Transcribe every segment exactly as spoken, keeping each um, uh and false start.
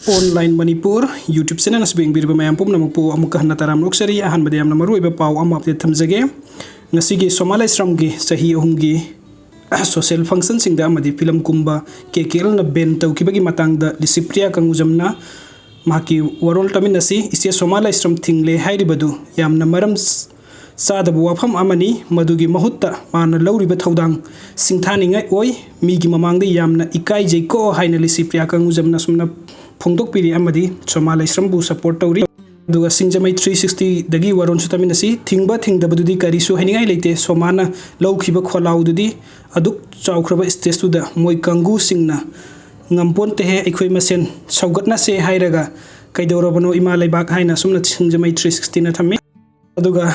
Online Manipur YouTube channel ꯑꯁꯤꯕꯨ ꯌꯦꯡꯕꯤꯔꯤꯕ ꯃꯌꯥꯝ ꯄꯨꯝꯅꯃꯛꯄꯨ ꯑꯃꯨꯛꯀ ꯍꯟꯅ ꯇꯔꯥꯝꯅ ꯑꯣꯛꯆꯔꯤ꯫ ꯑꯍꯥꯟꯕꯗ ꯌꯥꯝꯅ ꯃꯔꯨꯑꯣꯏꯕ ꯄꯥꯎ ꯑꯃ update ꯊꯝꯖꯒꯦ꯫ ꯉꯁꯤꯒꯤ ꯁꯣꯃꯥ ꯂꯥꯏꯁ꯭ꯔꯝꯒꯤ ꯆꯍꯤ ꯑꯍꯨꯝꯒꯤ social functionꯁꯤꯡꯗ ꯑꯃꯗꯤ ꯐꯤꯂꯝ ꯀꯨꯝꯕ ꯀꯦ ꯀꯦ ꯑꯦꯜꯅ ban ꯇꯧꯈꯤꯕꯒꯤ ꯃꯇꯥꯡꯗ ꯂꯤꯁꯤꯄ꯭ꯔꯤꯌꯥ ꯀꯪꯒꯨꯖꯝꯅ ꯃꯍꯥꯛꯀꯤ ꯋꯥꯔꯣꯜ ꯇꯥꯃꯤꯟ ꯑꯁꯤ ꯏꯆꯦ ꯁꯣꯃꯥ ꯂꯥꯏꯁ꯭ꯔꯝ ꯊꯤꯡꯂꯦ ꯍꯥꯏꯔꯤꯕꯗꯨ ꯌꯥꯝꯅ ꯃꯔꯝ ꯆꯥꯗꯕ ꯋꯥꯐꯝ ꯑꯃꯅꯤ꯫ ꯃꯗꯨꯒꯤ ꯃꯍꯨꯠꯇ ꯃꯥꯅ ꯂꯧꯔꯤꯕ ꯊꯧꯗꯥꯡ ꯁꯤꯡꯊꯥꯅꯤꯡꯉꯥꯏ ꯑꯣꯏ꯫ ꯃꯤꯒꯤ ꯃꯃꯥꯡꯗ ꯌꯥꯝꯅ ꯏꯀꯥꯏꯖꯩꯀꯣ ꯍꯥꯏꯅ ꯂꯤꯁꯤꯄ꯭ꯔꯤꯌꯥ ꯀꯪꯒꯨꯖꯝꯅ ꯑꯁꯨꯝꯅ ꯐꯣꯡꯗꯣꯛꯄꯤꯔꯤ ꯑꯃꯗꯤ ꯁꯣꯃꯥ ꯂꯥꯏꯁ꯭ꯔꯝꯕꯨ support ꯇꯧꯔꯤ꯫ ꯑꯗꯨꯒ ꯁꯤꯡꯖꯃꯩ three sixtyꯗꯒꯤ ꯋꯥꯔꯣꯜꯁꯨ ꯇꯥꯃꯤꯟ ꯑꯁꯤ ꯊꯤꯡꯕ ꯊꯤꯡꯗꯕꯗꯨꯗꯤ ꯀꯔꯤꯁꯨ ꯍꯥꯏꯅꯤꯡꯉꯥꯏ ꯂꯩꯇꯦ꯫ ꯁꯣꯃꯥꯅ ꯂꯧꯈꯤꯕ ꯈꯣꯜꯂꯥꯎꯗꯨꯗꯤ ꯑꯗꯨꯛ ꯆꯥꯎꯈ꯭ꯔꯕ stageꯇꯨꯗ ꯃꯣꯏ ꯀꯥꯡꯒꯨꯁꯤꯡꯅ ꯉꯝꯄꯣꯟꯇꯦꯍꯦ, ꯑꯩꯈꯣꯏ ꯃꯁꯦꯟ ꯁꯧꯒꯠꯅꯁꯦ ꯍꯥꯏꯔꯒ ꯀꯩꯗꯧꯔꯕꯅꯣ ꯏꯃꯥ ꯂꯩꯕꯥꯛ ꯍꯥꯏꯅ ꯑꯁꯨꯝꯅ ꯁꯤꯡꯖꯃꯩ three sixtyꯅ ꯊꯝꯃꯤ꯫ ꯑꯗꯨꯒ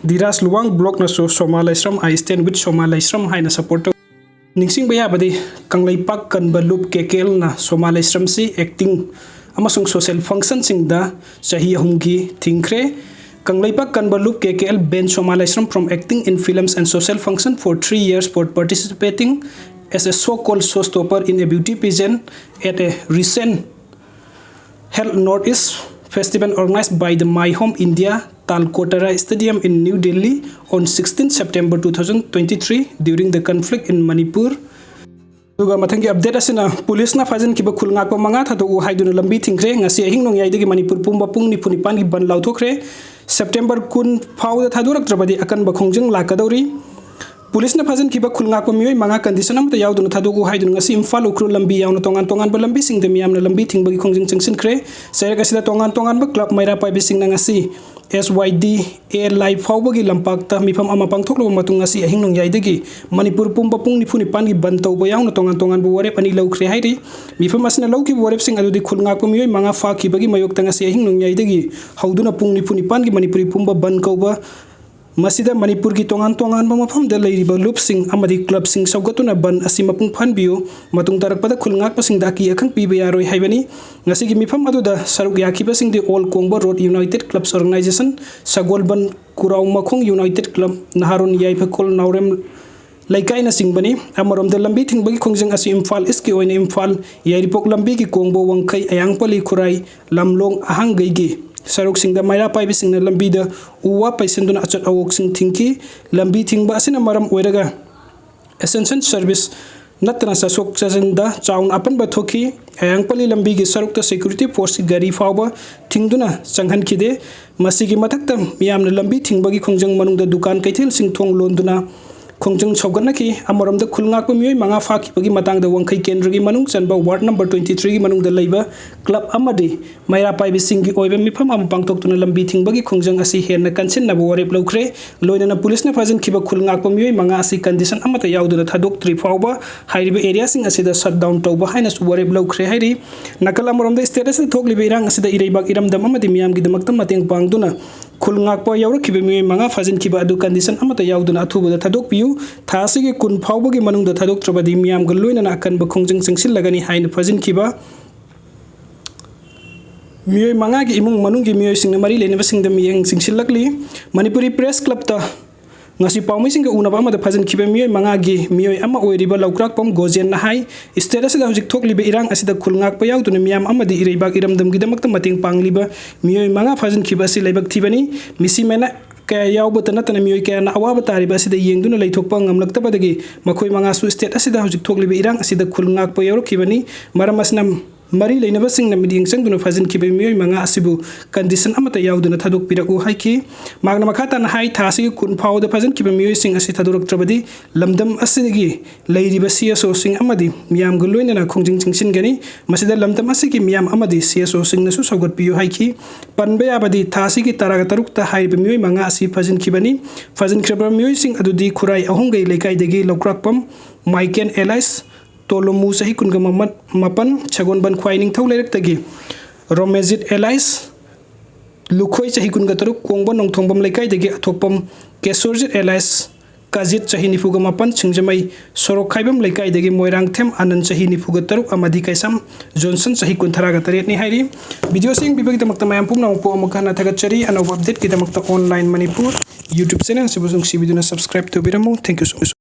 ꯙꯤꯔꯥꯖ ꯂꯨꯋꯥꯡ ꯕ꯭ꯂꯣꯛꯅꯁꯨ ꯁꯣꯃꯥ ꯂꯥꯏꯁ꯭ꯔꯝ, "I stand with ꯁꯣꯃꯥ ꯂꯥꯏꯁ꯭ꯔꯝ" ꯍꯥꯏꯅ support ꯇꯧ꯫ ꯅꯤꯡꯁꯤꯡꯕ ꯌꯥꯕꯗꯤ ꯀꯪꯂꯩꯄꯥꯛ ꯀꯟꯕ ꯂꯨꯞ ꯀꯦ ꯀꯦ ꯑꯦꯜꯅ ꯁꯣꯃꯥ ꯂꯥꯏꯁ꯭ꯔꯝꯁꯤ acting ꯑꯃꯁꯨꯡ social functionꯁꯤꯡꯗ ꯆꯍꯤ ꯑꯍꯨꯝꯒꯤ ꯊꯤꯡꯈ꯭ꯔꯦ꯫ ꯀꯪꯂꯩꯄꯥꯛ ꯀꯟꯕ ꯂꯨꯞ ꯀꯦ ꯀꯦ L ban Soma Laishram from acting in films and social function for three years for participating as a so-called showstopper in a beauty pageant at a recent held North East Festival organized by the My Home India Talkotara Stadium in New Delhi on sixteenth September two thousand twenty-three during the conflict in Manipur. ꯑꯗꯨꯒ ꯃꯊꯪꯒꯤ update ꯑꯁꯤꯅ ꯄꯨꯂꯤꯁꯅ ꯐꯥꯖꯤꯟꯈꯤꯕ ꯈꯨꯜ ꯉꯥꯛꯄ ꯃꯉꯥ ꯊꯥꯗꯣꯛꯎ ꯍꯥꯏꯗꯨꯅ ꯂꯝꯕꯤ ꯊꯤꯡꯈ꯭ꯔꯦ꯫ ꯉꯁꯤ ꯑꯍꯤꯡ ꯅꯣꯡꯌꯥꯏꯗꯒꯤ ꯃꯅꯤꯄꯨꯔ ꯄꯨꯝꯕ ꯄꯨꯡ ꯅꯤꯐꯨ ꯅꯤꯄꯥꯟꯒꯤ ꯕꯟ ꯂꯥꯎꯊꯣꯛꯈ꯭ꯔꯦ꯫ ꯁꯦꯞꯇꯦꯝꯕꯔ ꯀꯨꯟ ꯐꯥꯎꯗ ꯊꯥꯗꯣꯔꯛꯇ꯭ꯔꯕꯗꯤ ꯑꯀꯟꯕ ꯈꯣꯡꯖꯪ ꯂꯥꯛꯀꯗꯧꯔꯤ꯫ ꯄꯨꯂꯤꯁꯅ ꯐꯥꯖꯤꯟꯈꯤꯕ ꯈꯨꯜ ꯉꯥꯛꯄ ꯃꯤꯑꯣꯏ ꯃꯉꯥ condition ꯑꯃꯠꯇ ꯌꯥꯎꯗꯅ ꯊꯥꯗꯣꯛꯎ ꯍꯥꯏꯗꯨꯅ ꯉꯁꯤ ꯏꯝꯐꯥꯜ ꯎꯈ꯭ꯔꯨꯜ ꯂꯝꯕꯤ ꯌꯥꯎꯅ ꯇꯣꯉꯥꯟ ꯇꯣꯉꯥꯟꯕ ꯂꯝꯕꯤꯁꯤꯡꯗ ꯃꯤꯌꯥꯝꯅ ꯂꯝꯕꯤ ꯊꯤꯡꯕꯒꯤ ꯈꯣꯡꯖꯪ ꯆꯪꯁꯤꯟꯈ꯭ꯔꯦ꯫ ꯆꯩꯔꯛ ꯑꯁꯤꯗ ꯇꯣꯉꯥꯟ ꯇꯣꯉꯥꯟꯕ club ꯃꯩꯔꯥ ꯄꯥꯏꯕꯤꯁꯤꯡꯅ ꯉꯁꯤ S Y D A ꯂꯥꯏ ꯐꯥꯎꯕꯒꯤ ꯂꯝꯄꯥꯛꯇ ꯃꯤꯐꯝ ꯑꯃ ꯄꯥꯡꯊꯣꯛꯂꯕ ꯃꯇꯨꯡ ꯉꯁꯤ ꯑꯍꯤꯡ ꯅꯣꯡꯌꯥꯏꯗꯒꯤ ꯃꯅꯤꯄꯨꯔ ꯄꯨꯝꯕ ꯄꯨꯡ ꯅꯤꯐꯨ ꯅꯤꯄꯥꯟꯒꯤ ꯕꯟ ꯇꯧꯕ ꯌꯥꯎꯅ ꯇꯣꯉꯥꯟ ꯇꯣꯉꯥꯟꯕ ꯋꯥꯔꯦꯞ ꯑꯅꯤ ꯂꯧꯈ꯭ꯔꯦ ꯍꯥꯏꯔꯤ꯫ ꯃꯤꯐꯝ ꯑꯁꯤꯅ ꯂꯧꯈꯤꯕ ꯋꯥꯔꯦꯞꯁꯤꯡ ꯑꯗꯨꯗꯤ ꯈꯨꯜ ꯉꯥꯛꯄ ꯃꯤꯑꯣꯏ ꯃꯉꯥ ꯐꯥꯈꯤꯕꯒꯤ ꯃꯥꯌꯣꯛꯇ ꯉꯁꯤ ꯑꯍꯤꯡ ꯅꯣꯡꯌꯥꯏꯗꯒꯤ ꯍꯧꯗꯨꯅ ꯄꯨꯡ ꯅꯤꯐꯨ ꯅꯤꯄꯥꯟꯒꯤ ꯃꯅꯤꯄꯨꯔꯤ ꯄꯨꯝꯕ ꯕꯟ ꯀꯧꯕ, ꯃꯁꯤꯗ ꯃꯅꯤꯄꯨꯔꯒꯤ ꯇꯣꯉꯥꯟ ꯇꯣꯉꯥꯟꯕ ꯃꯐꯝꯗ ꯂꯩꯔꯤꯕ ꯂꯨꯞꯁꯤꯡ ꯑꯃꯗꯤ clubꯁꯤꯡ ꯁꯧꯒꯠꯇꯨꯅ ꯕꯟ ꯑꯁꯤ ꯃꯄꯨꯡ ꯐꯥꯍꯟꯕꯤꯌꯨ꯫ ꯃꯇꯨꯡ ꯇꯥꯔꯛꯄꯗ ꯈꯨꯜ ꯉꯥꯛꯄꯁꯤꯡꯗ ꯑꯀꯤ ꯑꯈꯪ ꯄꯤꯕ ꯌꯥꯔꯣꯏ ꯍꯥꯏꯕꯅꯤ꯫ ꯉꯁꯤꯒꯤ ꯃꯤꯐꯝ ꯑꯗꯨꯗ ꯁꯔꯨꯛ ꯌꯥꯈꯤꯕꯁꯤꯡꯗꯤ ꯑꯣꯜ ꯀꯣꯡꯕ ꯔꯣꯗ ꯌꯨꯅꯥꯏꯇꯦꯗ ꯀ꯭ꯂꯕꯁ ꯑꯣꯔꯒꯅꯥꯏꯖꯦꯁꯟ, ꯁꯒꯣꯜꯕꯟ ꯀꯨꯔꯥꯎ ꯃꯈꯣꯡ ꯌꯨꯅꯥꯏꯇꯦꯗ ꯀ꯭ꯂꯕ, ꯅꯍꯥꯔꯣꯟ ꯌꯥꯏꯐꯈꯣꯜ ꯅꯥꯎꯔꯦꯝ ꯂꯩꯀꯥꯏꯅꯆꯤꯡꯕꯅꯤ꯫ ꯑꯃꯔꯣꯝꯗ ꯂꯝꯕꯤ ꯊꯤꯡꯕꯒꯤ ꯈꯣꯡꯖꯪ ꯑꯁꯤ ꯏꯝꯐꯥꯜ ꯏꯁꯀꯤ ꯑꯣꯏꯅ ꯏꯝꯐꯥꯜ, ꯌꯥꯏꯔꯤꯄꯣꯛ ꯂꯝꯕꯤꯒꯤ ꯀꯣꯡꯕ, ꯋꯥꯡꯈꯩ, ꯑꯌꯥꯡꯄꯜꯂꯤ, ꯈꯨꯔꯥꯏ, ꯂꯝꯂꯣꯡ ꯑꯍꯥꯡꯒꯩꯒꯤ ꯁꯔꯨꯛꯁꯤꯡꯗ ꯃꯩꯔꯥ ꯄꯥꯏꯕꯤꯁꯤꯡꯅ ꯂꯝꯕꯤꯗ ꯎ ꯋꯥ ꯄꯩꯁꯤꯟꯗꯨꯅ ꯑꯆꯠ ꯑꯋꯣꯛꯁꯤꯡ ꯊꯤꯡꯈꯤ꯫ ꯂꯝꯕꯤ ꯊꯤꯡꯕ ꯑꯁꯤꯅ ꯃꯔꯝ ꯑꯣꯏꯔꯒ essential service ꯅꯠꯇꯅ ꯆꯠꯊꯣꯛ ꯆꯠꯁꯤꯟꯗ ꯆꯥꯎꯅ ꯑꯄꯟꯕ ꯊꯣꯛꯈꯤ꯫ ꯑꯌꯥꯡꯄꯜꯂꯤ ꯂꯝꯕꯤꯒꯤ ꯁꯔꯨꯛꯇ security forceꯀꯤ ꯒꯥꯔꯤ ꯐꯥꯎꯕ ꯊꯤꯡꯗꯨꯅ ꯆꯪꯍꯟꯈꯤꯗꯦ꯫ ꯃꯁꯤꯒꯤ ꯃꯊꯛꯇ ꯃꯤꯌꯥꯝꯅ ꯂꯝꯕꯤ ꯊꯤꯡꯕꯒꯤ ꯈꯣꯡꯖꯪ ꯃꯅꯨꯡꯗ ꯗꯨꯀꯥꯟ ꯀꯩꯊꯦꯜꯁꯤꯡ ꯊꯣꯡ ꯂꯣꯟꯗꯨꯅ ꯈꯣꯡꯖꯪ ꯁꯧꯒꯠꯅꯈꯤ꯫ ꯑꯃꯔꯣꯝꯗ ꯈꯨꯜ ꯉꯥꯛꯄ ꯃꯤꯑꯣꯏ ꯃꯉꯥ ꯐꯥꯈꯤꯕꯒꯤ ꯃꯇꯥꯡꯗ ꯋꯥꯡꯈꯩ ꯀꯦꯟꯗ꯭ꯔꯒꯤ ꯃꯅꯨꯡ ꯆꯟꯕ ward number twenty threeꯒꯤ ꯃꯅꯨꯡꯗ ꯂꯩꯕ club ꯑꯃꯗꯤ ꯃꯩꯔꯥ ꯄꯥꯏꯕꯤꯁꯤꯡꯒꯤ ꯑꯣꯏꯕ ꯃꯤꯐꯝ ꯑꯃ ꯄꯥꯡꯊꯣꯛꯇꯨꯅ ꯂꯝꯕꯤ ꯊꯤꯡꯕꯒꯤ ꯈꯣꯡꯖꯪ ꯑꯁꯤ ꯍꯦꯟꯅ ꯀꯟꯁꯤꯟꯅꯕ ꯋꯥꯔꯦꯞ ꯂꯧꯈ꯭ꯔꯦ꯫ ꯂꯣꯏꯅꯅ ꯄꯨꯂꯤꯁꯅ ꯐꯥꯖꯤꯟꯈꯤꯕ ꯈꯨꯜ ꯉꯥꯛꯄ ꯃꯤꯑꯣꯏ ꯃꯉꯥ ꯑꯁꯤ condition ꯑꯃꯠꯇ ꯌꯥꯎꯗꯅ ꯊꯥꯗꯣꯛꯇ꯭ꯔꯤ ꯐꯥꯎꯕ ꯍꯥꯏꯔꯤꯕ areaꯁꯤꯡ ꯑꯁꯤꯗ shutdown ꯇꯧꯕ ꯍꯥꯏꯅꯁꯨ ꯋꯥꯔꯦꯞ ꯂꯧꯈ꯭ꯔꯦ ꯍꯥꯏꯔꯤ꯫ ꯅꯥꯀꯜ ꯑꯃꯔꯣꯝꯗ state ꯑꯁꯤꯗ ꯊꯣꯛꯂꯤꯕ ꯏꯔꯥꯡ ꯑꯁꯤꯗ ꯏꯔꯩꯕꯥꯛ ꯏꯔꯝꯗꯝ ꯑꯃꯗꯤ ꯃꯤꯌꯥꯝꯒꯤꯗꯃꯛꯇ ꯃꯇꯦꯡ ꯄꯥꯡꯗꯨꯅ ꯈꯨꯜ ꯉꯥꯛꯄ ꯌꯥꯎꯔꯛꯈꯤꯕ ꯃꯤꯑꯣꯏ ꯃꯉꯥ ꯐꯥꯖꯤꯟꯈꯤꯕ ꯑꯗꯨ condition ꯑꯃꯠꯇ ꯌꯥꯎꯗꯅ ꯑꯊꯨꯕꯗ ꯊꯥꯗꯣꯛꯄꯤꯌꯨ꯫ ꯊꯥ ꯑꯁꯤꯒꯤ ꯀꯨꯟ ꯐꯥꯎꯕꯒꯤ ꯃꯅꯨꯡꯗ ꯊꯥꯗꯣꯛꯇ꯭ꯔꯕꯗꯤ ꯃꯤꯌꯥꯝꯒ ꯂꯣꯏꯅꯅ ꯑꯀꯟꯕ ꯈꯣꯡꯖꯪ ꯆꯪꯁꯤꯜꯂꯒꯅꯤ ꯍꯥꯏꯅ ꯐꯥꯖꯤꯟꯈꯤꯕ ꯃꯤꯑꯣꯏ ꯃꯉꯥꯒꯤ ꯏꯃꯨꯡ ꯃꯅꯨꯡꯒꯤ ꯃꯤꯑꯣꯏꯁꯤꯡꯅ ꯃꯔꯤ ꯂꯩꯅꯕꯁꯤꯡꯗ ꯃꯤꯠꯌꯦꯡ ꯆꯤꯡꯁꯤꯜꯂꯛꯂꯤ꯫ ꯃꯅꯤꯄꯨꯔꯤ Press Clubꯇ ꯉꯁꯤ ꯄꯥꯎꯃꯤꯁꯤꯡꯒ ꯎꯅꯕ ꯑꯃꯗ ꯐꯥꯖꯤꯟꯈꯤꯕ ꯃꯤꯑꯣꯏ ꯃꯉꯥꯒꯤ ꯃꯤꯑꯣꯏ ꯑꯃ ꯑꯣꯏꯔꯤꯕ ꯂꯧꯀ꯭ꯔꯥꯛꯄꯝ ꯒꯣꯖꯦꯟꯅ ꯍꯥꯏ, state ꯑꯁꯤꯗ ꯍꯧꯖꯤꯛ ꯊꯣꯛꯂꯤꯕ ꯏꯔꯥꯡ ꯑꯁꯤꯗ ꯈꯨꯜ ꯉꯥꯛꯄ ꯌꯥꯎꯗꯨꯅ ꯃꯤꯌꯥꯝ ꯑꯃꯗꯤ ꯏꯔꯩꯕꯥꯛ ꯏꯔꯝꯗꯝꯒꯤꯗꯃꯛꯇ ꯃꯇꯦꯡ ꯄꯥꯡꯂꯤꯕ ꯃꯤꯑꯣꯏ ꯃꯉꯥ ꯐꯥꯖꯤꯟꯈꯤꯕ ꯑꯁꯤ ꯂꯥꯏꯕꯛ ꯊꯤꯕꯅꯤ꯫ ꯃꯤꯁꯤ ꯃꯦꯅ ꯀꯌꯥ ꯌꯥꯎꯕꯇ ꯅꯠꯇꯅ ꯃꯤꯑꯣꯏ ꯀꯌꯥꯅ ꯑꯋꯥꯕ ꯇꯥꯔꯤꯕ ꯑꯁꯤꯗ ꯌꯦꯡꯗꯨꯅ ꯂꯩꯊꯣꯛꯄ ꯉꯝꯂꯛꯇꯕꯗꯒꯤ ꯃꯈꯣꯏ ꯃꯉꯥꯁꯨ state ꯑꯁꯤꯗ ꯍꯧꯖꯤꯛ ꯊꯣꯛꯂꯤꯕ ꯏꯔꯥꯡ ꯑꯁꯤꯗ ꯈꯨꯜ ꯉꯥꯛꯄ ꯌꯥꯎꯔꯛꯈꯤꯕꯅꯤ꯫ ꯃꯔꯝ ꯑꯁꯤꯅ ꯃꯔꯤ ꯂꯩꯅꯕꯁꯤꯡꯅ ꯃꯤꯠꯌꯦꯡ ꯆꯪꯗꯨꯅ ꯐꯥꯖꯤꯟꯈꯤꯕ ꯃꯤꯑꯣꯏ ꯃꯉꯥ ꯑꯁꯤꯕꯨ condition ꯑꯃꯠꯇ ꯌꯥꯎꯗꯅ ꯊꯥꯗꯣꯛꯄꯤꯔꯛꯎ ꯍꯥꯏꯈꯤ꯫ ꯃꯍꯥꯛꯅ ꯃꯈꯥ ꯇꯥꯅ ꯍꯥꯏ, ꯊꯥ ꯑꯁꯤꯒꯤ ꯀꯨꯟ ꯐꯥꯎꯕꯗ ꯐꯥꯖꯤꯟꯈꯤꯕ ꯃꯤꯑꯣꯏꯁꯤꯡ ꯑꯁꯤ ꯊꯥꯗꯣꯔꯛꯇ꯭ꯔꯕꯗꯤ ꯂꯝꯗꯝ ꯑꯁꯤꯒꯤ ꯂꯩꯔꯤꯕ C S Oꯁꯤꯡ ꯑꯃꯗꯤ ꯃꯤꯌꯥꯝꯒ ꯂꯣꯏꯅꯅ ꯈꯣꯡꯖꯪ ꯆꯪꯁꯤꯟꯒꯅꯤ꯫ ꯃꯁꯤꯗ ꯂꯝꯗꯝ ꯑꯁꯤꯒꯤ ꯃꯤꯌꯥꯝ ꯑꯃꯗꯤ C S Oꯁꯤꯡꯅꯁꯨ ꯁꯧꯒꯠꯄꯤꯌꯨ ꯍꯥꯏꯈꯤ꯫ ꯄꯟꯕ ꯌꯥꯕꯗꯤ ꯊꯥ ꯑꯁꯤꯒꯤ ꯇꯔꯥꯒ ꯇꯔꯨꯛꯇ ꯍꯥꯏꯔꯤꯕ ꯃꯤꯑꯣꯏ ꯃꯉꯥ ꯑꯁꯤ ꯐꯥꯖꯤꯟꯈꯤꯕꯅꯤ꯫ ꯐꯥꯖꯤꯟꯈ꯭ꯔꯕ ꯃꯤꯑꯣꯏꯁꯤꯡ ꯑꯗꯨꯗꯤ ꯈꯨꯔꯥꯏ ꯑꯍꯨꯝꯒꯩ ꯂꯩꯀꯥꯏꯗꯒꯤ ꯂꯧꯀ꯭ꯔꯥꯛꯄꯝ ꯃꯥꯏꯀꯦꯟ alias ꯇꯣꯂꯣꯃꯨ ꯆꯍꯤ ꯀꯨꯟꯒ ꯃꯥꯄꯟ, ꯁꯒꯣꯜꯕꯟ ꯈ꯭ꯋꯥꯏ ꯅꯤꯡꯊꯧ ꯂꯩꯔꯛꯇꯒꯤ ꯔꯣꯃꯦꯖꯤꯠ alias ꯂꯨꯈꯣꯏ ꯆꯍꯤ ꯀꯨꯟꯒ ꯇꯔꯨꯛ, ꯀꯣꯡꯕ ꯅꯣꯡꯊꯣꯡꯕꯝ ꯂꯩꯀꯥꯏꯗꯒꯤ ꯑꯊꯣꯛꯄꯝ ꯀꯦꯁꯣꯔꯖꯤꯠ alias ꯀꯥꯖꯤꯠ ꯆꯍꯤ ꯅꯤꯐꯨꯒ ꯃꯥꯄꯟ, ꯁꯤꯡꯖꯃꯩ ꯁꯣꯔꯣꯛꯈꯥꯏꯕꯝ ꯂꯩꯀꯥꯏꯗꯒꯤ ꯃꯣꯏꯔꯥꯡꯊꯦꯝ ꯑꯅꯟ ꯆꯍꯤ ꯅꯤꯐꯨꯒ ꯇꯔꯨꯛ ꯑꯃꯗꯤ ꯀꯩꯁꯥꯝ ꯖꯣꯟꯁꯟ ꯆꯍꯤ ꯀꯨꯟꯊ꯭ꯔꯥꯒ ꯇꯔꯦꯠꯅꯤ ꯍꯥꯏꯔꯤ꯫ Videoꯁꯤ ꯌꯦꯡꯕꯤꯕꯒꯤꯗꯃꯛꯇ ꯃꯌꯥꯝ ꯄꯨꯝꯅꯃꯛꯄꯨ ꯑꯃꯨꯛ ꯍꯟꯅ ꯊꯥꯒꯠꯆꯔꯤ꯫ ꯑꯅꯧꯕ updateꯀꯤꯗꯃꯛꯇ Online Manipur YouTube channel ꯑꯁꯤꯕꯨ ꯅꯨꯡꯁꯤꯕꯤꯗꯨꯅ subscribe ꯇꯧꯕꯤꯔꯝꯃꯨ꯫ Thank you so much꯫